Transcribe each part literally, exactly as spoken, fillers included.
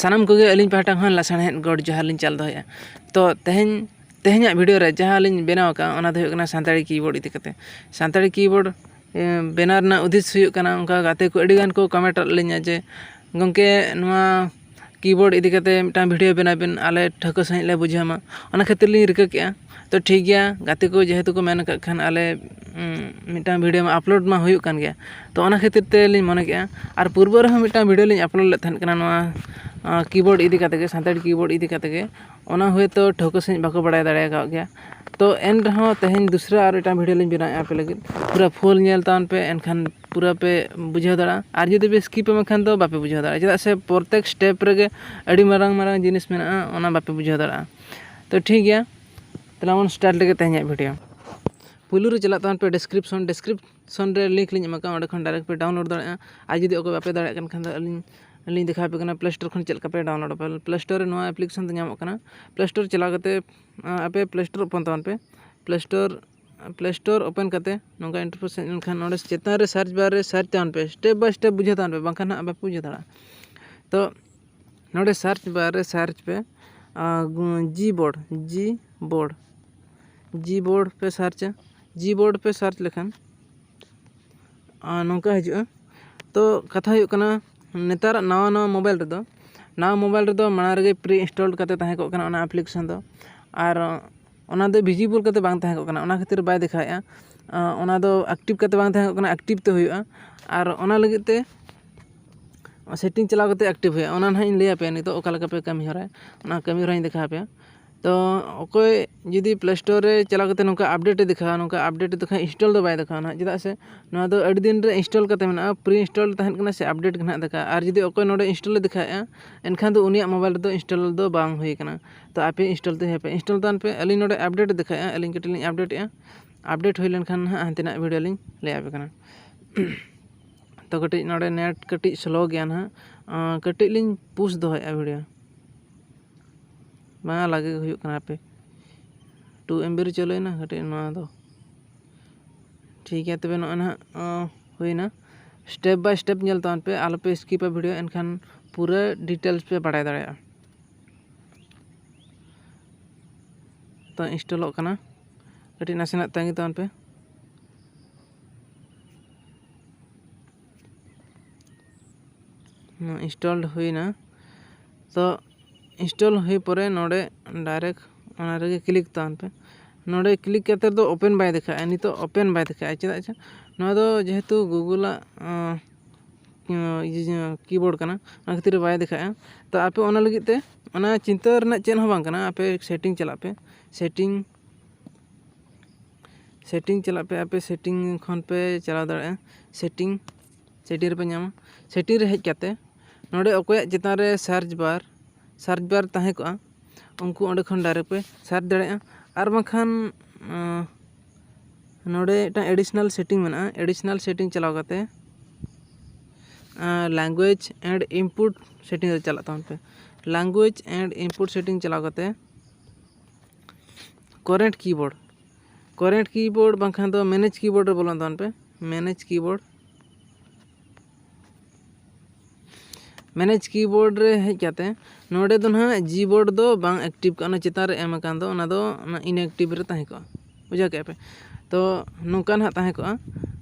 ᱥᱟᱱᱟᱢ ᱠᱚᱜᱮ ᱟᱹᱞᱤᱧ ᱯᱟᱦᱴᱟ ᱠᱷᱚᱱ ᱞᱟᱥᱟᱲᱦᱮᱫ ᱜᱚᱰ ᱡᱚᱦᱟᱨ ᱞᱤᱧ ᱪᱟᱞ ᱫᱚᱦᱚᱭᱟ᱾ ᱛᱚ ᱛᱮᱦᱮᱧ, ᱛᱮᱦᱮᱧᱟᱜ video ᱨᱮ ᱡᱟᱦᱟᱸ ᱞᱤᱧ ᱵᱮᱱᱟᱣ ᱟᱠᱟᱫᱼᱟ, ᱚᱱᱟ ᱫᱚ ᱦᱩᱭᱩᱜ ᱠᱟᱱᱟ ᱥᱟᱱᱛᱟᱲᱤ keyboard ᱤᱫᱤ ᱠᱟᱛᱮ᱾ ᱥᱟᱱᱛᱟᱲᱤ keyboard, ᱮ, ᱵᱮᱱᱟᱣ ᱨᱮᱱᱟᱜ ᱩᱫᱽᱫᱮᱥ ᱦᱩᱭᱩᱜ ᱠᱟᱱᱟ, ᱚᱱᱠᱟ ᱜᱟᱛᱮ ᱠᱚ ᱟᱹᱰᱤ ᱜᱟᱱ ᱠᱚ comment ᱟᱫ ᱞᱤᱧᱟ ᱡᱮ, "ᱜᱚᱢᱠᱮ, ᱱᱚᱣᱟ keyboard ᱤᱫᱤ ᱠᱟᱛᱮ ᱢᱤᱫᱴᱟᱝ video ᱵᱮᱱᱟᱣ ᱵᱮᱱ, ᱟᱞᱮ ᱴᱷᱟᱹᱣᱠᱟᱹ ᱥᱟᱺᱦᱤᱡ ᱞᱮ ᱵᱩᱡᱷᱟᱹᱣ ᱢᱟ᱾" ᱚᱱᱟ ᱠᱷᱟᱹᱛᱤᱨ ᱞᱤᱧ ᱨᱤᱠᱟᱹ ᱠᱮᱜᱼᱟ᱾ ᱛᱚ ᱴᱷᱤᱠ ᱜᱮᱭᱟ, ᱜᱟᱛᱮ ᱠᱚ ᱡᱮᱦᱮᱛᱩ ᱠᱚ ᱢᱮᱱ ᱟᱠᱟᱫ ᱠᱷᱟᱱ, ᱟᱞᱮ, ᱩᱸ, ᱢᱤᱫᱴᱟᱝ video ᱢᱟ upload ᱢᱟ ᱦᱩᱭᱩᱜ ᱠᱟᱱ ᱜᱮᱭᱟ᱾ ᱛᱚ ᱚᱱᱟ ᱠᱷᱟᱹᱛᱤᱨ ᱛᱮ ᱞᱤᱧ ᱢᱚᱱᱮ ᱠᱮᱜᱼᱟ᱾ ᱟᱨ ᱯᱩᱨᱵᱚ ᱨᱮᱦᱚᱸ ᱢᱤᱫᱴᱟᱝ video ᱞᱤᱧ upload ᱞᱮᱫ ᱛᱟᱦᱮᱸᱫ ᱠᱟᱱᱟ ᱱᱚᱣᱟ, ᱟᱸ, keyboard ᱤᱫᱤ ᱠᱟᱛᱮ ᱜᱮ, ᱥᱟᱱᱛᱟᱲᱤ keyboard ᱤᱫᱤ ᱠᱟᱛᱮ ᱜᱮ᱾ ᱚᱱᱟ ᱦᱚᱭᱛᱳ ᱴᱷᱟᱹᱣᱠᱟᱹ ᱥᱟᱺᱦᱤᱡ ᱵᱟᱠᱚ ᱵᱟᱲᱟᱭ ᱫᱟᱲᱮ ᱟᱠᱟᱫ ᱜᱮᱭᱟ᱾ ᱛᱚ ᱮᱱ ᱨᱮᱦᱚᱸ ᱛᱮᱦᱮᱧ ᱫᱩᱥᱨᱟ ᱟᱨ ᱢᱤᱫᱴᱟᱝ video ᱞᱤᱧ ᱵᱮᱱᱟᱣᱮᱫᱼᱟ ᱟᱯᱮ ᱞᱟᱹᱜᱤᱫ᱾ ᱯᱩᱨᱟᱹ full ᱧᱮᱞ ᱛᱟᱵᱚᱱ ᱯᱮ, ᱮᱱᱠᱷᱟᱱ ᱯᱩᱨᱟᱹ ᱯᱮ ᱵᱩᱡᱷᱟᱹᱣ ᱫᱟᱲᱮᱭᱟᱜᱼᱟ᱾ ᱟᱨ ᱡᱩᱫᱤ ᱯᱮ skip ᱮᱢ ᱠᱷᱟᱱ ᱫᱚ ᱵᱟᱯᱮ ᱵᱩᱡᱷᱟᱹᱣ ᱫᱟᱲᱮᱭᱟᱜᱼᱟ, ᱪᱮᱫᱟᱜ ᱥᱮ ᱯᱨᱚᱛᱮᱠ step ᱨᱮᱜᱮ ᱟᱹᱰᱤ ᱢᱟᱨᱟᱝ ᱢᱟᱨᱟᱝ ᱡᱤᱱᱤᱥ ᱢᱮᱱᱟᱜᱼᱟ, ᱚᱱᱟ ᱵᱟᱯᱮ ᱵᱩᱡᱷᱟᱹᱣ ᱫᱟᱲᱮᱭᱟᱜᱼᱟ᱾ ᱛᱚ ᱴᱷᱤᱠ ᱜᱮᱭᱟ, ᱛᱟᱦᱞᱮ ᱵᱚᱱ start ᱞᱮᱜᱮ ᱛᱮᱦᱮᱧᱟᱜ video᱾ ᱯᱩᱭᱞᱩ ᱨᱮ ᱪᱟᱞᱟᱜ ᱛᱟᱵᱚᱱ ᱯᱮ description, description ᱨᱮ link ᱞᱤᱧ ᱮᱢ ᱟᱠᱟᱫᱼᱟ, ᱚᱸᱰᱮ ᱠᱷᱚᱱ direct ᱯᱮ download ᱫᱟᱲᱮᱭᱟᱜᱼᱟ᱾ ᱟᱨ ᱡᱩᱫᱤ ᱚᱠᱚᱭ ᱵᱟᱯᱮ ᱫᱟᱲᱮᱭᱟᱜ ᱠᱟᱱ ᱠᱷᱟᱱ ᱫᱚ ᱟᱹᱞᱤᱧ ᱞᱤᱧ ᱫᱮᱠᱷᱟᱣ ᱟᱯᱮ ᱠᱟᱱᱟ Play Store ᱠᱷᱚᱱ ᱪᱮᱫ ᱞᱮᱠᱟ ᱯᱮ download ᱟᱯᱮ᱾ Play Store ᱨᱮ ᱱᱚᱣᱟ application ᱫᱚ ᱧᱟᱢᱚᱜ ᱠᱟᱱᱟ᱾ Play Store ᱪᱟᱞᱟᱣ ᱠᱟᱛᱮ, ᱟᱸ, ᱟᱯᱮ Play Store open ᱛᱟᱵᱚᱱ ᱯᱮ᱾ Play Store, Play Store open ᱠᱟᱛᱮ ᱱᱚᱝᱠᱟ interface ᱦᱮᱡ ᱞᱮᱱᱠᱷᱟᱱ ᱱᱚᱰᱮ ᱪᱮᱛᱟᱱ ᱨᱮ search bar ᱨᱮ search ᱛᱟᱵᱚᱱ ᱯᱮ, step by step ᱵᱩᱡᱷᱟᱹᱣ ᱛᱟᱵᱚᱱ ᱯᱮ, ᱵᱟᱝᱠᱷᱟᱱ ᱦᱟᱸᱜ ᱵᱟᱯᱮ ᱵᱩᱡᱷᱟᱹᱣ ᱫᱟᱲᱮᱭᱟᱜᱼᱟ᱾ ᱛᱚ ᱱᱚᱰᱮ search bar ᱨᱮ search ᱯᱮ, ᱟᱸ, ᱜᱩ-, Gboard, Gboard, Gboard ᱯᱮ searchᱟ᱾ Gboard ᱯᱮ search ᱞᱮᱠᱷᱟᱱ, ᱟᱸ, ᱱᱚᱝᱠᱟ ᱦᱤᱡᱩᱜᱼᱟ᱾ ᱛᱚ ᱠᱟᱛᱷᱟ ᱦᱩᱭᱩᱜ ᱠᱟᱱᱟ, ᱱᱮᱛᱟᱨᱟᱜ ᱱᱟᱣᱟ ᱱᱟᱣᱟ mobile ᱨᱮᱫᱚ, ᱱᱟᱣᱟ mobile ᱨᱮᱫᱚ ᱢᱟᱲᱟᱝ ᱨᱮᱜᱮ pre installed ᱠᱟᱛᱮ ᱛᱟᱦᱮᱸ ᱠᱚᱜ ᱠᱟᱱᱟ ᱚᱱᱟ application ᱫᱚ, ᱟᱨ ᱚᱱᱟ ᱫᱚ visible ᱠᱟᱛᱮ ᱵᱟᱝ ᱛᱟᱦᱮᱸ ᱠᱚᱜ ᱠᱟᱱᱟ, ᱚᱱᱟ ᱠᱷᱟᱹᱛᱤᱨ ᱵᱟᱭ ᱫᱮᱠᱷᱟᱣᱮᱫᱼᱟ᱾ ᱟᱸ, ᱚᱱᱟ ᱫᱚ active ᱠᱟᱛᱮ ᱵᱟᱝ ᱛᱟᱦᱮᱸ ᱠᱚᱜ ᱠᱟᱱᱟ, active ᱛᱮ ᱦᱩᱭᱩᱜᱼᱟ᱾ ᱟᱨ ᱚᱱᱟ ᱞᱟᱹᱜᱤᱫ ᱛᱮ setting ᱪᱟᱞᱟᱣ ᱠᱟᱛᱮ active ᱦᱩᱭᱩᱜᱼᱟ᱾ ᱚᱱᱟ ᱱᱟᱦᱟᱜ ᱤᱧ ᱞᱟᱹᱭ ᱟᱯᱮᱭᱟ ᱱᱤᱛᱚᱜ ᱚᱠᱟ ᱞᱮᱠᱟ ᱯᱮ ᱠᱟᱹᱢᱤ ᱦᱚᱨᱟᱭᱟ, ᱚᱱᱟ ᱠᱟᱹᱢᱤ ᱦᱚᱨᱟᱧ ᱫᱮᱠᱷᱟᱣ ᱟᱯᱮᱭᱟ᱾ ᱛᱚ ᱚᱠᱚᱭ ᱡᱩᱫᱤ Play Store ᱨᱮ ᱪᱟᱞᱟᱣ ᱠᱟᱛᱮ ᱱᱚᱝᱠᱟ update ᱮ ᱫᱮᱠᱷᱟᱣᱟ, ᱱᱚᱝᱠᱟ update ᱮ ᱫᱮᱠᱷᱟᱣᱟ, install ᱫᱚ ᱵᱟᱭ ᱫᱮᱠᱷᱟᱣᱟ ᱱᱟᱦᱟᱜ, ᱪᱮᱫᱟᱜ ᱥᱮ ᱱᱚᱣᱟ ᱫᱚ ᱟᱹᱰᱤ ᱫᱤᱱ ᱨᱮ install ᱠᱟᱛᱮ ᱢᱮᱱᱟᱜᱼᱟ, pre install ᱛᱟᱦᱮᱱ ᱠᱟᱱᱟ ᱥᱮ update ᱜᱮ ᱱᱟᱦᱟᱜ ᱫᱮᱠᱷᱟᱣᱟ᱾ ᱟᱨ ᱡᱩᱫᱤ ᱚᱠᱚᱭ ᱱᱚᱰᱮ install ᱮ ᱫᱮᱠᱷᱟᱣᱮᱫᱼᱟ, ᱮᱱᱠᱷᱟᱱ ᱫᱚ ᱩᱱᱤᱭᱟᱜ mobile ᱨᱮᱫᱚ install ᱫᱚ ᱵᱟᱝ ᱦᱩᱭ ᱠᱟᱱᱟ᱾ ᱛᱚ ᱟᱯᱮ install ᱛᱮ ᱦᱮᱸ ᱯᱮ install ᱛᱟᱵᱚᱱ ᱯᱮ᱾ ᱟᱹᱞᱤᱧ ᱱᱚᱰᱮ update ᱮ ᱫᱮᱠᱷᱟᱣᱮᱫᱼᱟ, ᱟᱹᱞᱤᱧ ᱠᱟᱹᱴᱤᱡ ᱞᱤᱧ update ᱮᱫᱼᱟ᱾ Update ᱦᱩᱭ ᱞᱮᱱᱠᱷᱟᱱ ᱱᱟᱦᱟᱜ ᱦᱟᱱᱛᱮᱱᱟᱜ video ᱞᱤᱧ ᱞᱟᱹᱭ ᱟᱯᱮ ᱠᱟᱱᱟ᱾ ᱛᱚ ᱠᱟᱹᱴᱤᱡ ᱱᱚᱰᱮ net ᱠᱟᱹᱴᱤᱡ slow ᱜᱮᱭᱟ ᱱᱟᱦᱟᱜ, ᱟᱸ, ᱠᱟᱹᱴᱤᱡ ᱞᱤᱧ push ᱫᱚᱦᱚᱭᱮᱫᱼᱟ video᱾ ᱵᱟᱝ, ᱞᱟᱜᱮ ᱦᱩᱭᱩᱜ ᱠᱟᱱᱟ ᱦᱟᱯᱮ᱾ Two MB ᱨᱮ ᱪᱟᱹᱞᱩᱭᱮᱱᱟ ᱠᱟᱹᱴᱤᱡ ᱱᱚᱣᱟ ᱫᱚ᱾ ᱴᱷᱤᱠ ᱜᱮᱭᱟ, ᱛᱚᱵᱮ ᱱᱚᱜᱼᱚᱭ ᱱᱟᱦᱟᱜ, ᱚ, ᱦᱩᱭᱱᱟ᱾ step by step ᱧᱮᱞ ᱛᱟᱵᱚᱱ ᱯᱮ, ᱟᱞᱚᱯᱮ skip ᱟ video, ᱮᱱᱠᱷᱟᱱ ᱯᱩᱨᱟᱹ details ᱯᱮ ᱵᱟᱲᱟᱭ ᱫᱟᱲᱮᱭᱟᱜᱼᱟ᱾ ᱛᱚ installᱚᱜ ᱠᱟᱱᱟ, ᱠᱟᱹᱴᱤᱡ ᱱᱟᱥᱮᱱᱟᱜ ᱛᱟᱺᱜᱤ ᱛᱟᱵᱚᱱ ᱯᱮ᱾ ᱱᱚᱣᱟ installed ᱦᱩᱭᱱᱟ᱾ ᱛᱚ install ᱦᱩᱭ ᱯᱚᱨᱮ ᱱᱚᱰᱮ direct ᱚᱱᱟ ᱨᱮᱜᱮ click ᱛᱟᱵᱚᱱ ᱯᱮ᱾ ᱱᱚᱰᱮ click ᱠᱟᱛᱮ ᱫᱚ open ᱵᱟᱭ ᱫᱮᱠᱷᱟᱜᱼᱟ, ᱱᱤᱛᱚᱜ open ᱵᱟᱭ ᱫᱮᱠᱷᱟᱜᱼᱟ᱾ ᱪᱮᱫᱟᱜ ᱪᱮ ᱱᱚᱣᱟ ᱫᱚ ᱡᱮᱦᱮᱛᱩ Googleᱟᱜ, ᱟᱸ, ᱤᱭᱟᱹ, keyboard ᱠᱟᱱᱟ, ᱚᱱᱟ ᱠᱷᱟᱹᱛᱤᱨ ᱵᱟᱭ ᱫᱮᱠᱷᱟᱜᱼᱟ᱾ ᱛᱚ ᱟᱯᱮ ᱚᱱᱟ ᱞᱟᱹᱜᱤᱫ ᱛᱮ ᱚᱱᱟ ᱪᱤᱱᱛᱟᱹ ᱨᱮᱱᱟᱜ ᱪᱮᱫ ᱦᱚᱸ ᱵᱟᱝ ᱠᱟᱱᱟ, ᱟᱯᱮ setting ᱪᱟᱞᱟᱜ ᱯᱮ, setting setting ᱪᱟᱞᱟᱜ ᱯᱮ, ᱟᱯᱮ setting ᱠᱷᱚᱱ ᱯᱮ ᱪᱟᱞᱟᱣ ᱫᱟᱲᱮᱭᱟᱜᱼᱟ᱾ setting setting ᱨᱮᱯᱮ ᱧᱟᱢᱟ᱾ setting ᱨᱮ ᱦᱮᱡ ᱠᱟᱛᱮ ᱱᱚᱰᱮ ᱚᱠᱚᱭᱟᱜ ᱪᱮᱛᱟᱱ ᱨᱮ search bar search bar ᱛᱟᱦᱮᱸ ᱠᱚᱜᱼᱟ, ᱩᱱᱠᱩ ᱚᱸᱰᱮ ᱠᱷᱚᱱ direct ᱯᱮ search ᱫᱟᱲᱮᱭᱟᱜᱼᱟ᱾ ᱟᱨ ᱵᱟᱝᱠᱷᱟᱱ, ᱟᱸ, ᱱᱚᱰᱮ ᱢᱤᱫᱴᱟᱝ additional setting ᱢᱮᱱᱟᱜᱼᱟ, additional setting ᱪᱟᱞᱟᱣ ᱠᱟᱛᱮ, ᱟᱸ, language and input setting ᱨᱮ ᱪᱟᱞᱟᱜ ᱛᱟᱵᱚᱱ ᱯᱮ᱾ language and input setting ᱪᱟᱞᱟᱣ ᱠᱟᱛᱮ current keyboard, current keyboard ᱵᱟᱝᱠᱷᱟᱱ ᱫᱚ manage keyboard ᱨᱮ ᱵᱚᱞᱚᱱ ᱛᱟᱵᱚᱱ ᱯᱮ᱾ manage keyboard manage keyboard ᱨᱮ ᱦᱮᱡ ᱠᱟᱛᱮ ᱱᱚᱰᱮ ᱫᱚ ᱱᱟᱦᱟᱜ Gboard ᱫᱚ ᱵᱟᱝ active ᱠᱚᱜᱼᱟ, ᱚᱱᱟ ᱪᱮᱛᱟᱱ ᱨᱮ ᱮᱢ ᱟᱠᱟᱱ ᱫᱚ ᱚᱱᱟ ᱫᱚ ᱚᱱᱟ inactive ᱨᱮ ᱛᱟᱦᱮᱸ ᱠᱚᱜᱼᱟ, ᱵᱩᱡᱷᱟᱹᱣ ᱠᱮᱜᱼᱟ ᱯᱮ? ᱛᱚ ᱱᱚᱝᱠᱟ ᱱᱟᱦᱟᱜ ᱛᱟᱦᱮᱸ ᱠᱚᱜᱼᱟ᱾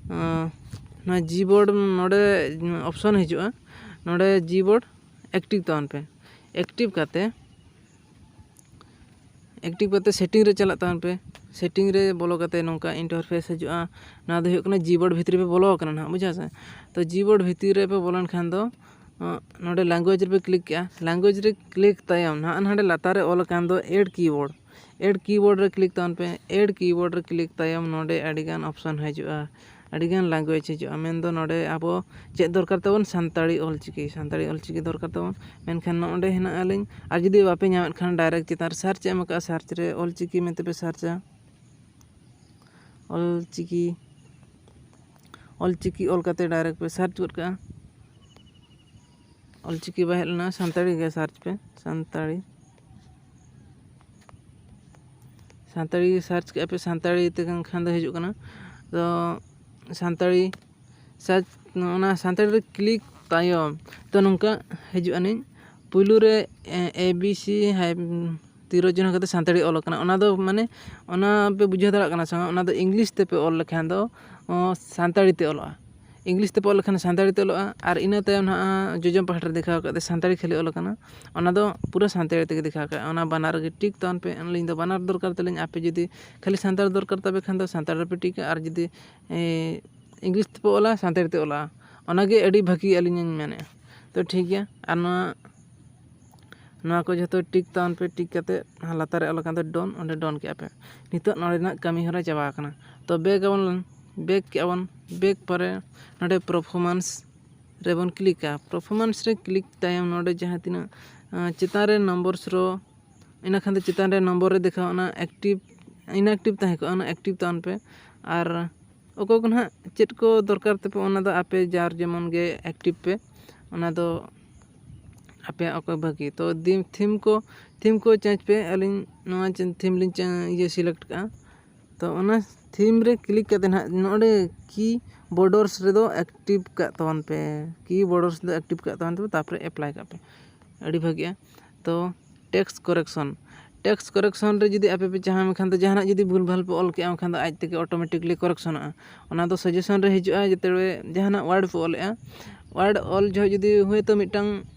ᱟᱸ, ᱱᱚᱣᱟ Gboard ᱱᱚᱰᱮ option ᱦᱤᱡᱩᱜᱼᱟ, ᱱᱚᱰᱮ Gboard active ᱛᱟᱵᱚᱱ ᱯᱮ᱾ active ᱠᱟᱛᱮ active ᱠᱟᱛᱮ setting ᱨᱮ ᱪᱟᱞᱟᱜ ᱛᱟᱵᱚᱱ ᱯᱮ᱾ setting ᱨᱮ ᱵᱚᱞᱚ ᱠᱟᱛᱮ ᱱᱚᱝᱠᱟ interface ᱦᱤᱡᱩᱜᱼᱟ᱾ ᱱᱚᱣᱟ ᱫᱚ ᱦᱩᱭᱩᱜ ᱠᱟᱱᱟ Gboard ᱵᱷᱤᱛᱨᱤ ᱯᱮ ᱵᱚᱞᱚ ᱟᱠᱟᱱᱟ ᱱᱟᱦᱟᱜ, ᱵᱩᱡᱷᱟᱹᱣ ᱥᱮ? ᱛᱚ Gboard ᱵᱷᱤᱛᱤᱨ ᱨᱮᱯᱮ ᱵᱚᱞᱚ ᱞᱮᱱᱠᱷᱟᱱ ᱫᱚ, ᱟᱸ, ᱱᱚᱰᱮ language ᱨᱮᱯᱮ click ᱠᱮᱜᱼᱟ᱾ language ᱨᱮ click ᱛᱟᱭᱚᱢ ᱱᱟᱦᱟᱜ ᱱᱚᱰᱮ ᱞᱟᱛᱟᱨ ᱨᱮ ᱚᱞ ᱟᱠᱟᱱ ᱫᱚ add keyboard, add keyboard ᱨᱮ click ᱛᱟᱵᱚᱱ ᱯᱮ᱾ add keyboard ᱨᱮ click ᱛᱟᱭᱚᱢ ᱱᱚᱰᱮ ᱟᱹᱰᱤᱜᱟᱱ option ᱦᱤᱡᱩᱜᱼᱟ, ᱟᱹᱰᱤᱜᱟᱱ language ᱦᱤᱡᱩᱜᱼᱟ᱾ ᱢᱮᱱᱫᱚ ᱱᱚᱰᱮ ᱟᱵᱚ ᱪᱮᱫ ᱫᱚᱨᱠᱟᱨ ᱛᱟᱵᱚᱱ? ᱥᱟᱱᱛᱟᱲᱤ ᱚᱞᱪᱤᱠᱤ, ᱥᱟᱱᱛᱟᱲᱤ ᱚᱞᱪᱤᱠᱤ ᱫᱚᱨᱠᱟᱨ ᱛᱟᱵᱚᱱ᱾ ᱢᱮᱱᱠᱷᱟᱱ ᱱᱚᱰᱮ ᱦᱮᱱᱟᱜᱼᱟ ᱞᱤᱧ, ᱟᱨ ᱡᱩᱫᱤ ᱵᱟᱯᱮ ᱧᱟᱢᱮᱫ ᱠᱷᱟᱱ direct ᱪᱮᱛᱟᱱ ᱨᱮ search ᱮᱢ ᱟᱠᱟᱫᱼᱟ, search ᱨᱮ ᱚᱞᱪᱤᱠᱤ ᱢᱮᱱᱛᱮ ᱯᱮ searchᱟ᱾ ᱚᱞᱪᱤᱠᱤ, ᱚᱞᱪᱤᱠᱤ ᱚᱞ ᱠᱟᱛᱮ direct ᱯᱮ search ᱜᱚᱫ ᱠᱟᱜᱼᱟ᱾ ᱚᱞᱪᱤᱠᱤ ᱵᱟᱭ ᱦᱮᱡ ᱞᱮᱱᱟ, ᱥᱟᱱᱛᱟᱲᱤ ᱜᱮ search ᱯᱮ, ᱥᱟᱱᱛᱟᱲᱤ᱾ ᱥᱟᱱᱛᱟᱲᱤ search ᱠᱮᱜᱼᱟ ᱯᱮ, ᱥᱟᱱᱛᱟᱲᱤ ᱛᱮ ᱠᱷᱟᱱ ᱫᱚ ᱦᱤᱡᱩᱜ ᱠᱟᱱᱟ᱾ ᱛᱚ ᱥᱟᱱᱛᱟᱲᱤ search ᱚᱱᱟ ᱥᱟᱱᱛᱟᱲᱤ ᱨᱮ ᱠᱞᱤᱠ ᱛᱟᱭᱚᱢ ᱛᱚ ᱱᱚᱝᱠᱟ ᱦᱤᱡᱩᱜ ᱟᱹᱱᱤᱡ᱾ ᱯᱩᱭᱞᱩ ᱨᱮ ᱮ ᱵᱤ ᱥᱤ ᱦᱟᱭ ᱛᱤᱨᱚ ᱪᱤᱱᱦᱟᱹ ᱠᱟᱛᱮ ᱥᱟᱱᱛᱟᱲᱤ ᱚᱞ ᱟᱠᱟᱱᱟ᱾ ᱚᱱᱟ ᱫᱚ ᱢᱟᱱᱮ ᱚᱱᱟ ᱯᱮ ᱵᱩᱡᱷᱟᱹᱣ ᱫᱟᱲᱮᱭᱟᱜ ᱠᱟᱱᱟ ᱥᱮ ᱵᱟᱝ? ᱚᱱᱟ ᱫᱚ ᱤᱝᱞᱤᱥ ᱛᱮᱯᱮ ᱚᱞ ᱞᱮᱠᱷᱟᱱ ᱫᱚ ᱚ, ᱥᱟᱱᱛᱟᱲᱤ ᱛᱮ ᱚᱞᱚᱜᱼᱟ᱾ ᱤᱝᱞᱤᱥ ᱛᱮᱯᱮ ᱚᱞ ᱞᱮᱠᱷᱟᱱ ᱥᱟᱱᱛᱟᱲᱤ ᱛᱮ ᱚᱞᱚᱜᱼᱟ᱾ ᱟᱨ ᱤᱱᱟᱹ ᱛᱟᱭᱚᱢ ᱱᱟᱦᱟᱜ ᱡᱚᱡᱚᱢ ᱯᱟᱦᱴᱟ ᱨᱮ ᱫᱮᱠᱷᱟᱣ ᱟᱠᱟᱫ ᱥᱟᱱᱛᱟᱲᱤ ᱠᱷᱟᱹᱞᱤ ᱚᱞ ᱟᱠᱟᱱᱟ᱾ ᱚᱱᱟ ᱫᱚ ᱯᱩᱨᱟᱹ ᱥᱟᱱᱛᱟᱲᱤ ᱛᱮᱜᱮ ᱫᱮᱠᱷᱟᱣ ᱟᱠᱟᱫᱼᱟ᱾ ᱚᱱᱟ ᱵᱟᱱᱟᱨ ᱨᱮᱜᱮ ᱴᱤᱠ ᱛᱟᱵᱚᱱ ᱯᱮ᱾ ᱟᱹᱞᱤᱧ ᱫᱚ ᱵᱟᱱᱟᱨ ᱫᱚᱨᱠᱟᱨ ᱛᱟᱹᱞᱤᱧ᱾ ᱟᱯᱮ ᱡᱩᱫᱤ ᱠᱷᱟᱹᱞᱤ ᱥᱟᱱᱛᱟᱲ ᱫᱚᱨᱠᱟᱨ ᱛᱟᱯᱮ ᱠᱷᱟᱱ ᱫᱚ ᱥᱟᱱᱛᱟᱲ ᱨᱮᱯᱮ ᱴᱤᱠᱟ, ᱟᱨ ᱡᱩᱫᱤ ᱮ, ᱤᱝᱞᱤᱥ ᱛᱮᱯᱮ ᱚᱞᱟ, ᱥᱟᱱᱛᱟᱲᱤ ᱛᱮ ᱚᱞᱟ᱾ ᱚᱱᱟᱜᱮ ᱟᱹᱰᱤ ᱵᱷᱟᱹᱜᱤ ᱟᱹᱞᱤᱧ ᱞᱤᱧ ᱢᱮᱱᱮᱫᱼᱟ᱾ ᱛᱚ ᱴᱷᱤᱠ ᱜᱮᱭᱟ, ᱟᱨ ᱱᱚᱣᱟ ᱱᱚᱣᱟ ᱠᱚ ᱡᱷᱚᱛᱚ ᱴᱤᱠ ᱛᱟᱵᱚᱱ ᱯᱮ᱾ ᱴᱤᱠ ᱠᱟᱛᱮ ᱞᱟᱛᱟᱨ ᱨᱮ ᱚᱞ ᱟᱠᱟᱱ ᱫᱚ ᱰᱚᱱ, ᱚᱸᱰᱮ ᱰᱚᱱ ᱠᱮᱜᱼᱟ ᱯᱮ᱾ ᱱᱤᱛᱚᱜ ᱱᱚᱰᱮᱱᱟᱜ ᱠᱟᱹᱢᱤ ᱦᱚᱨᱟ ᱪᱟᱵᱟ ᱟᱠᱟᱱᱟ᱾ ᱛᱚ ᱵᱮᱠ ᱟᱵᱚᱱ, ᱵᱮᱠ ᱠᱮᱜᱼᱟ ᱵᱚᱱ᱾ ᱵᱮᱠ ᱯᱚᱨᱮ ᱱᱚᱰᱮ ᱯᱟᱨᱯᱷᱚᱨᱢᱮᱱᱥ ᱨᱮᱵᱚᱱ ᱠᱞᱤᱠᱟ᱾ ᱯᱟᱨᱯᱷᱚᱨᱢᱮᱱᱥ ᱨᱮ ᱠᱞᱤᱠ ᱛᱟᱭᱚᱢ ᱱᱚᱰᱮ ᱡᱟᱦᱟᱸ ᱛᱤᱱᱟᱹᱜ ᱟᱸ, ᱪᱮᱛᱟᱱ ᱨᱮ ᱱᱚᱢᱵᱚᱨ ᱥᱨᱳ, ᱤᱱᱟᱹ ᱠᱷᱟᱱ ᱫᱚ ᱪᱮᱛᱟᱱ ᱨᱮ ᱱᱚᱢᱵᱚᱨ ᱨᱮ ᱫᱮᱠᱷᱟᱣ, ᱚᱱᱟ ᱮᱠᱴᱤᱵᱷ, ᱤᱱᱮᱠᱴᱤᱵᱷ ᱛᱟᱦᱮᱸ ᱠᱚᱜᱼᱟ, ᱚᱱᱟ ᱮᱠᱴᱤᱵᱷ ᱛᱟᱵᱚᱱ ᱯᱮ᱾ ᱟᱨ ᱚᱠᱚᱭ ᱠᱚ ᱱᱟᱦᱟᱜ ᱪᱮᱫ ᱠᱚ ᱫᱚᱨᱠᱟᱨ ᱛᱟᱯᱮ, ᱚᱱᱟ ᱫᱚ ᱟᱯᱮ ᱡᱟᱨ ᱡᱮᱢᱚᱱ ᱜᱮ ᱮᱠᱴᱤᱵᱷ ᱯᱮ, ᱚᱱᱟ ᱫᱚ ᱟᱯᱮᱭᱟᱜ ᱚᱠᱚᱭ ᱵᱷᱟᱹᱜᱤ᱾ ᱛᱚ ᱫᱤᱱ ᱛᱷᱤᱢ ᱠᱚ, ᱛᱷᱤᱢ ᱠᱚ ᱪᱮᱧᱡᱽ ᱯᱮ᱾ ᱟᱹᱞᱤᱧ ᱱᱚᱣᱟ ᱪᱮ-, ᱛᱷᱤᱢ ᱞᱤᱧ ᱪᱮ-, ᱤᱭᱟᱹ ᱥᱤᱞᱮᱠᱴ ᱠᱟᱜᱼᱟ᱾ ᱛᱚ ᱚᱱᱟ ᱛᱷᱤᱢ ᱨᱮ ᱠᱞᱤᱠ ᱠᱟᱛᱮ ᱱᱟᱦᱟᱜ ᱱᱚᱰᱮ ᱠᱤ ᱵᱚᱨᱰᱟᱨᱥ ᱨᱮᱫᱚ ᱮᱠᱴᱤᱵᱷ ᱠᱟᱜ ᱛᱟᱵᱚᱱ ᱯᱮ, ᱠᱤ ᱵᱚᱨᱰᱟᱨᱥ ᱫᱚ ᱮᱠᱴᱤᱵᱷ ᱠᱟᱜ ᱛᱟᱵᱚᱱ ᱯᱮ, ᱛᱟᱨᱯᱚᱨᱮ ᱮᱯᱞᱟᱭ ᱠᱟᱜ ᱯᱮ᱾ ᱟᱹᱰᱤ ᱵᱷᱟᱹᱜᱤᱜᱼᱟ᱾ ᱛᱚ ᱴᱮᱠᱥᱴ ᱠᱚᱨᱮᱠᱥᱚᱱ, ᱴᱮᱠᱥᱴ ᱠᱚᱨᱮᱠᱥᱚᱱ ᱨᱮ ᱡᱩᱫᱤ ᱟᱯᱮ ᱯᱮ ᱪᱟᱦᱟᱣ ᱢᱮᱠᱷᱟᱱ ᱫᱚ ᱡᱟᱦᱟᱱᱟᱜ ᱡᱩᱫᱤ ᱵᱷᱩᱞ ᱵᱷᱟᱞ ᱯᱮ ᱚᱞ ᱠᱮᱜᱼᱟ, ᱮᱱᱠᱷᱟᱱ ᱫᱚ ᱟᱡ ᱛᱮᱜᱮ ᱚᱴᱳᱢᱮᱴᱤᱠᱞᱤ ᱠᱚᱨᱮᱠᱥᱚᱱᱚᱜᱼᱟ᱾ ᱚᱱᱟ ᱫᱚ ᱥᱟᱡᱮᱥᱚᱱ ᱨᱮ ᱦᱤᱡᱩᱜᱼᱟ, ᱡᱮᱛᱮ ᱡᱟᱦᱟᱱᱟᱜ ᱣᱟᱨᱰ ᱯᱮ ᱚᱞᱮᱜᱼᱟ, ᱣᱟᱨᱰ ᱚᱞ ᱡᱚᱦᱚᱜ ᱡᱩᱫᱤ ᱦᱳᱭᱛᱳ ᱢᱤᱫᱴᱟᱝ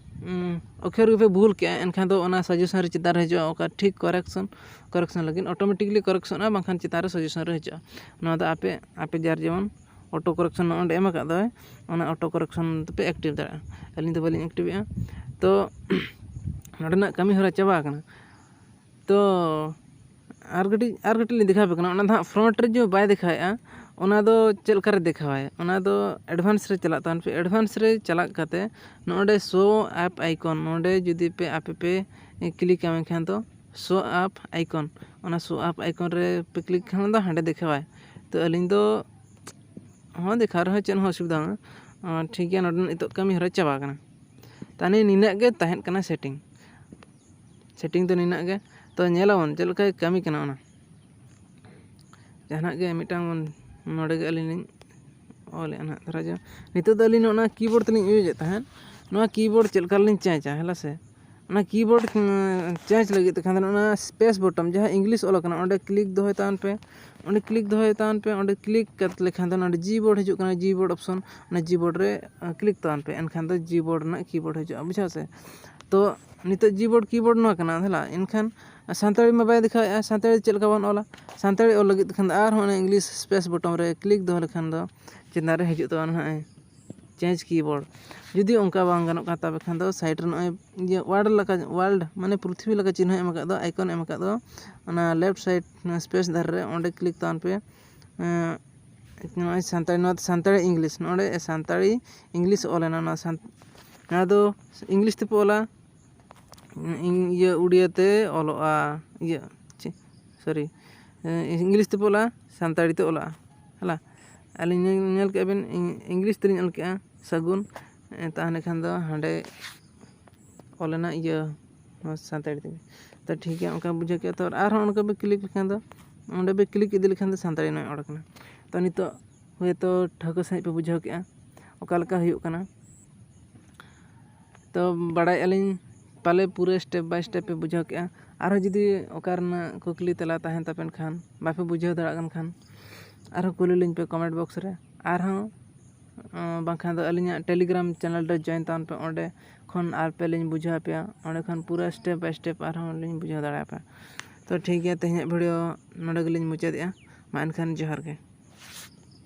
ᱩᱸ, ᱚᱠᱷᱚᱨ ᱜᱮᱯᱮ ᱵᱷᱩᱞ ᱠᱮᱜᱼᱟ, ᱮᱱᱠᱷᱟᱱ ᱫᱚ ᱚᱱᱟ ᱥᱟᱡᱮᱥᱚᱱ ᱨᱮ ᱪᱮᱛᱟᱱ ᱨᱮ ᱦᱤᱡᱩᱜᱼᱟ, ᱚᱠᱟ ᱴᱷᱤᱠ ᱠᱚᱨᱮᱠᱥᱚᱱ, ᱠᱚᱨᱮᱠᱥᱚᱱ ᱞᱟᱹᱜᱤᱫ ᱚᱴᱳᱢᱮᱴᱤᱠᱞᱤ ᱠᱚᱨᱮᱠᱥᱚᱱᱚᱜᱼᱟ, ᱵᱟᱝᱠᱷᱟᱱ ᱪᱮᱛᱟᱱ ᱨᱮ ᱥᱟᱡᱮᱥᱚᱱ ᱨᱮ ᱦᱤᱡᱩᱜᱼᱟ᱾ ᱱᱚᱣᱟ ᱫᱚ ᱟᱯᱮ, ᱟᱯᱮ ᱡᱟᱨ ᱡᱮᱢᱚᱱ ᱚᱴᱳ ᱠᱚᱨᱮᱠᱥᱚᱱ ᱱᱚᱜᱼᱚᱭ ᱱᱚᱰᱮ ᱮᱢ ᱟᱠᱟᱫ ᱫᱚᱭ, ᱚᱱᱟ ᱚᱴᱳ ᱠᱚᱨᱮᱠᱥᱚᱱ ᱫᱚᱯᱮ ᱮᱠᱴᱤᱵᱷ ᱫᱟᱲᱮᱭᱟᱜᱼᱟ᱾ ᱟᱹᱞᱤᱧ ᱫᱚ ᱵᱟᱹᱞᱤᱧ ᱮᱠᱴᱤᱵᱷᱮᱜᱼᱟ᱾ ᱛᱚ ᱱᱚᱰᱮᱱᱟᱜ ᱠᱟᱹᱢᱤ ᱦᱚᱨᱟ ᱪᱟᱵᱟ ᱟᱠᱟᱱᱟ᱾ ᱛᱚ ᱟᱨ ᱠᱟᱹᱴᱤᱡ, ᱟᱨ ᱠᱟᱹᱴᱤᱡ ᱞᱤᱧ ᱫᱮᱠᱷᱟᱣ ᱟᱯᱮ ᱠᱟᱱᱟ᱾ ᱚᱱᱟ ᱫᱚ ᱦᱟᱸᱜ ᱯᱷᱨᱚᱱᱴ ᱨᱮ ᱡᱮ ᱵᱟᱭ ᱫᱮᱠᱷᱟᱣᱮᱫᱼᱟ, ᱚᱱᱟ ᱫᱚ ᱪᱮᱫ ᱞᱮᱠᱟᱨᱮ ᱫᱮᱠᱷᱟᱣᱟᱭ? ᱚᱱᱟ ᱫᱚ ᱮᱰᱵᱷᱟᱱᱥ ᱨᱮ ᱪᱟᱞᱟᱜ ᱛᱟᱵᱚᱱ ᱯᱮ᱾ ᱮᱰᱵᱷᱟᱱᱥ ᱨᱮ ᱪᱟᱞᱟᱜ ᱠᱟᱛᱮ ᱱᱚᱰᱮ ᱥᱳ ᱟᱯ ᱟᱭᱠᱚᱱ, ᱱᱚᱰᱮ ᱡᱩᱫᱤ ᱯᱮ ᱟᱯᱮ ᱯᱮ ᱠᱞᱤᱠᱟ, ᱢᱮᱱᱠᱷᱟᱱ ᱫᱚ ᱥᱳ ᱟᱯ ᱟᱭᱠᱚᱱ, ᱚᱱᱟ ᱥᱳ ᱟᱯ ᱟᱭᱠᱚᱱ ᱨᱮ ᱯᱮ ᱠᱞᱤᱠ ᱠᱷᱟᱱ ᱫᱚ ᱦᱟᱸᱰᱮ ᱫᱮᱠᱷᱟᱣᱟᱭ᱾ ᱛᱚ ᱟᱹᱞᱤᱧ ᱫᱚ ᱦᱚᱸ ᱫᱮᱠᱷᱟᱣ ᱨᱮᱦᱚᱸ ᱪᱮᱫ ᱦᱚᱸ ᱚᱥᱩᱵᱤᱫᱷᱟ ᱵᱟᱝᱟ᱾ ᱟᱨ ᱴᱷᱤᱠ ᱜᱮᱭᱟ, ᱱᱚᱰᱮ ᱱᱤᱛᱚᱜ ᱠᱟᱹᱢᱤ ᱦᱚᱨᱟ ᱪᱟᱵᱟ ᱟᱠᱟᱱᱟ᱾ ᱛᱟᱦᱞᱮ ᱱᱤᱱᱟᱹᱜ ᱜᱮ ᱛᱟᱦᱮᱸ ᱠᱟᱱᱟ ᱥᱮᱴᱤᱝ᱾ ᱥᱮᱴᱤᱝ ᱫᱚ ᱱᱤᱱᱟᱹᱜ ᱜᱮ᱾ ᱛᱚ ᱧᱮᱞᱟᱵᱚᱱ ᱪᱮᱫ ᱞᱮᱠᱟᱭ ᱠᱟᱹᱢᱤ ᱠᱟᱱᱟ ᱚᱱᱟ᱾ ᱡᱟᱦᱟᱱᱟᱜ ᱜᱮ ᱢᱤᱫᱴᱟᱝ ᱵᱚᱱ, ᱱᱚᱰᱮ ᱜᱮ ᱟᱹᱞᱤᱧ ᱞᱤᱧ ᱚᱞᱮᱫᱼᱟ ᱱᱟᱦᱟᱜ, ᱫᱷᱚᱨᱟ ᱡᱟᱠ ᱱᱤᱛᱚᱜ ᱫᱚ ᱟᱹᱞᱤᱧ ᱱᱚᱜᱼᱚ ᱱᱚᱣᱟ ᱠᱤᱵᱳᱨᱰ ᱛᱮᱞᱤᱧ ᱤᱭᱩᱡᱮᱫ ᱛᱟᱦᱮᱸᱫ᱾ ᱱᱚᱣᱟ ᱠᱤᱵᱳᱨᱰ ᱪᱮᱫ ᱞᱮᱠᱟ ᱨᱮᱞᱤᱧ ᱪᱮᱧᱡᱟ, ᱦᱮᱸ ᱥᱮ? ᱚᱱᱟ ᱠᱤᱵᱳᱨᱰ ᱪᱮᱧᱡᱽ ᱞᱟᱹᱜᱤᱫ ᱛᱮᱠᱷᱟᱱ ᱫᱚ ᱚᱱᱟ ᱥᱯᱮᱥ ᱵᱚᱴᱚᱢ, ᱡᱟᱦᱟᱸ ᱤᱝᱞᱤᱥ ᱚᱞ ᱟᱠᱟᱱᱟ, ᱚᱸᱰᱮ ᱠᱞᱤᱠ ᱫᱚᱦᱚᱭ ᱛᱟᱵᱚᱱ ᱯᱮ᱾ ᱚᱸᱰᱮ ᱠᱞᱤᱠ ᱫᱚᱦᱚᱭ ᱛᱟᱵᱚᱱ ᱯᱮ᱾ ᱚᱸᱰᱮ ᱠᱞᱤᱠ ᱠᱟᱛᱮ ᱞᱮᱠᱷᱟᱱ ᱫᱚ ᱱᱚᱰᱮ ᱡᱤᱵᱳᱨᱰ ᱦᱤᱡᱩᱜ ᱠᱟᱱᱟ, ᱡᱤᱵᱳᱨᱰ ᱚᱯᱥᱚᱱ, ᱚᱱᱟ ᱡᱤᱵᱳᱨᱰ ᱨᱮ ᱠᱞᱤᱠ ᱛᱟᱵᱚᱱ ᱯᱮ᱾ ᱮᱱᱠᱷᱟᱱ ᱫᱚ ᱡᱤᱵᱳᱨᱰ ᱨᱮᱱᱟᱜ ᱠᱤᱵᱳᱨᱰ ᱦᱤᱡᱩᱜᱼᱟ, ᱵᱩᱡᱷᱟᱹᱣ ᱥᱮ? ᱛᱚ ᱱᱤᱛᱚᱜ ᱡᱤᱵᱳᱨᱰ ᱠᱤᱵᱳᱨᱰ ᱱᱚᱣᱟ ᱠᱟᱱᱟ, ᱦᱮᱸ ᱞᱟ? ᱮᱱᱠᱷᱟᱱ ᱥᱟᱱᱛᱟᱲᱤ ᱢᱟ ᱵᱟᱭ ᱫᱮᱠᱷᱟᱣᱮᱫᱼᱟ, ᱥᱟᱱᱛᱟᱲᱤ ᱪᱮᱫ ᱞᱮᱠᱟ ᱵᱚᱱ ᱚᱞᱟ? ᱥᱟᱱᱛᱟᱲᱤ ᱚᱞ ᱞᱟᱹᱜᱤᱫ ᱛᱮᱠᱷᱟᱱ ᱫᱚ ᱟᱨᱦᱚᱸ ᱚᱱᱟ ᱤᱝᱞᱤᱥ ᱥᱯᱮᱥ ᱵᱚᱴᱚᱢ ᱨᱮ ᱠᱞᱤᱠ ᱫᱚᱦᱚ ᱞᱮᱠᱷᱟᱱ ᱫᱚ ᱪᱮᱛᱟᱱ ᱨᱮ ᱦᱤᱡᱩᱜ ᱛᱟᱵᱚᱱᱟ ᱱᱟᱦᱟᱜ ᱪᱮᱧᱡᱽ ᱠᱤᱵᱳᱨᱰ᱾ ᱡᱩᱫᱤ ᱚᱱᱠᱟ ᱵᱟᱝ ᱜᱟᱱᱚᱜ ᱠᱟᱱ ᱛᱟᱯᱮ ᱠᱷᱟᱱ ᱫᱚ ᱥᱟᱭᱤᱰ ᱨᱮ ᱱᱚᱜᱼᱚᱭ ᱤᱭᱟᱹ ᱣᱟᱨᱞᱰ ᱞᱮᱠᱟ, ᱣᱟᱨᱞᱰ ᱢᱟᱱᱮ ᱯᱨᱤᱛᱷᱤᱵᱤ ᱞᱮᱠᱟ ᱪᱤᱱᱦᱟᱹ ᱮᱢ ᱟᱠᱟᱫ ᱫᱚ, ᱟᱭᱠᱚᱱ ᱮᱢ ᱟᱠᱟᱫ ᱫᱚ, ᱚᱱᱟ ᱞᱮᱯᱷᱴ ᱥᱟᱭᱤᱰ ᱥᱯᱮᱥ ᱫᱷᱟᱨᱮ ᱨᱮ ᱚᱸᱰᱮ ᱠᱞᱤᱠ ᱛᱟᱵᱚᱱ ᱯᱮ᱾ ᱮᱸ, ᱱᱚᱜᱼᱚᱭ ᱥᱟᱱᱛᱟᱲᱤ, ᱱᱚᱣᱟ ᱫᱚ ᱥᱟᱱᱛᱟᱲᱤ ᱤᱝᱞᱤᱥ, ᱱᱚᱰᱮ ᱥᱟᱱᱛᱟᱲᱤ ᱤᱝᱞᱤᱥ ᱚᱞ ᱮᱱᱟ᱾ ᱱᱚᱣᱟ ᱥᱟᱱ-, ᱱᱚᱣᱟ ᱫᱚ ᱤᱝᱞᱤᱥ ᱛᱮᱯᱮ ᱚᱞᱟ, ᱤᱝ-, ᱤᱭᱟᱹ ᱩᱲᱤᱭᱟ ᱛᱮ ᱚᱞᱚᱜᱼᱟ, ᱤᱭᱟᱹ ᱪᱮ, ᱥᱚᱨᱤ, ᱤᱝᱞᱤᱥ ᱛᱮᱯᱮ ᱚᱞᱟ, ᱥᱟᱱᱛᱟᱲᱤ ᱛᱮ ᱚᱞᱚᱜᱼᱟ, ᱦᱮᱞᱟ᱾ ᱟᱹᱞᱤᱧ ᱧᱮᱞ, ᱧᱮᱞ ᱠᱮᱜᱼᱟ ᱵᱮᱱ, ᱤᱝ-, ᱤᱝᱞᱤᱥ ᱛᱮᱞᱤᱧ ᱚᱞ ᱠᱮᱜᱼᱟ ᱥᱟᱹᱜᱩᱱ, ᱮ, ᱛᱟᱦᱚᱞᱮ ᱠᱷᱟᱱ ᱫᱚ ᱦᱟᱸᱰᱮ ᱚᱞ ᱮᱱᱟ ᱤᱭᱟᱹ ᱱᱚᱣᱟ ᱥᱟᱱᱛᱟᱲᱤ ᱛᱮᱜᱮ᱾ ᱛᱚ ᱴᱷᱤᱠ ᱜᱮᱭᱟ, ᱚᱱᱠᱟ ᱵᱩᱡᱷᱟᱹᱣ ᱠᱮᱜᱼᱟ᱾ ᱛᱚ ᱟᱨᱦᱚᱸ ᱚᱱᱠᱟ ᱯᱮ ᱠᱞᱤᱠ ᱞᱮᱠᱷᱟᱱ ᱫᱚ, ᱚᱸᱰᱮ ᱯᱮ ᱠᱞᱤᱠ ᱤᱫᱤ ᱞᱮᱠᱷᱟᱱ ᱫᱚ ᱥᱟᱱᱛᱟᱲᱤ ᱱᱚᱜᱼᱚᱭ ᱚᱰᱚᱠ ᱮᱱᱟ᱾ ᱛᱚ ᱱᱤᱛᱚᱜ ᱦᱳᱭᱛᱳ ᱴᱷᱟᱹᱣᱠᱟᱹ ᱥᱟᱺᱦᱤᱡ ᱯᱮ ᱵᱩᱡᱷᱟᱹᱣ ᱠᱮᱜᱼᱟ ᱚᱠᱟ ᱞᱮᱠᱟ ᱦᱩᱭᱩᱜ ᱠᱟᱱᱟ᱾ ᱛᱚ ᱵᱟᱲᱟᱭᱮᱫᱼᱟ ᱞᱤᱧ ᱯᱟᱞᱮ ᱯᱩᱨᱟᱹ step by step ᱯᱮ ᱵᱩᱡᱷᱟᱹᱣ ᱠᱮᱜᱼᱟ᱾ ᱟᱨᱦᱚᱸ ᱡᱩᱫᱤ ᱚᱠᱟ ᱨᱮᱱᱟᱜ ᱠᱩᱠᱞᱤ ᱛᱮᱞᱟ ᱛᱟᱦᱮᱱ ᱛᱟᱯᱮᱱ ᱠᱷᱟᱱ, ᱵᱟᱯᱮ ᱵᱩᱡᱷᱟᱹᱣ ᱫᱟᱲᱮᱭᱟᱜ ᱠᱟᱱ ᱠᱷᱟᱱ, ᱟᱨᱦᱚᱸ ᱠᱩᱞᱤ ᱞᱤᱧ ᱯᱮ comment box ᱨᱮ᱾ ᱟᱨᱦᱚᱸ, ᱚᱸ, ᱵᱟᱝᱠᱷᱟᱱ ᱫᱚ ᱟᱹᱞᱤᱧᱟᱜ Telegram channel ᱨᱮ join ᱛᱟᱵᱚᱱ ᱯᱮ, ᱚᱸᱰᱮ ᱠᱷᱚᱱ ᱟᱨ ᱯᱮ ᱞᱤᱧ ᱵᱩᱡᱷᱟᱹᱣ ᱟᱯᱮᱭᱟ, ᱚᱸᱰᱮ ᱠᱷᱚᱱ ᱯᱩᱨᱟᱹ step by step ᱟᱨᱦᱚᱸ ᱞᱤᱧ ᱵᱩᱡᱷᱟᱹᱣ ᱫᱟᱲᱮᱭᱟᱯᱮᱭᱟ᱾ ᱛᱚ ᱴᱷᱤᱠ ᱜᱮᱭᱟ, ᱛᱮᱦᱮᱧᱟᱜ video ᱱᱚᱰᱮ ᱜᱮᱞᱤᱧ ᱢᱩᱪᱟᱹᱫᱮᱜᱼᱟ᱾ ᱢᱟ ᱮᱱᱠᱷᱟᱱ ᱡᱚᱦᱟᱨ ᱜᱮ᱾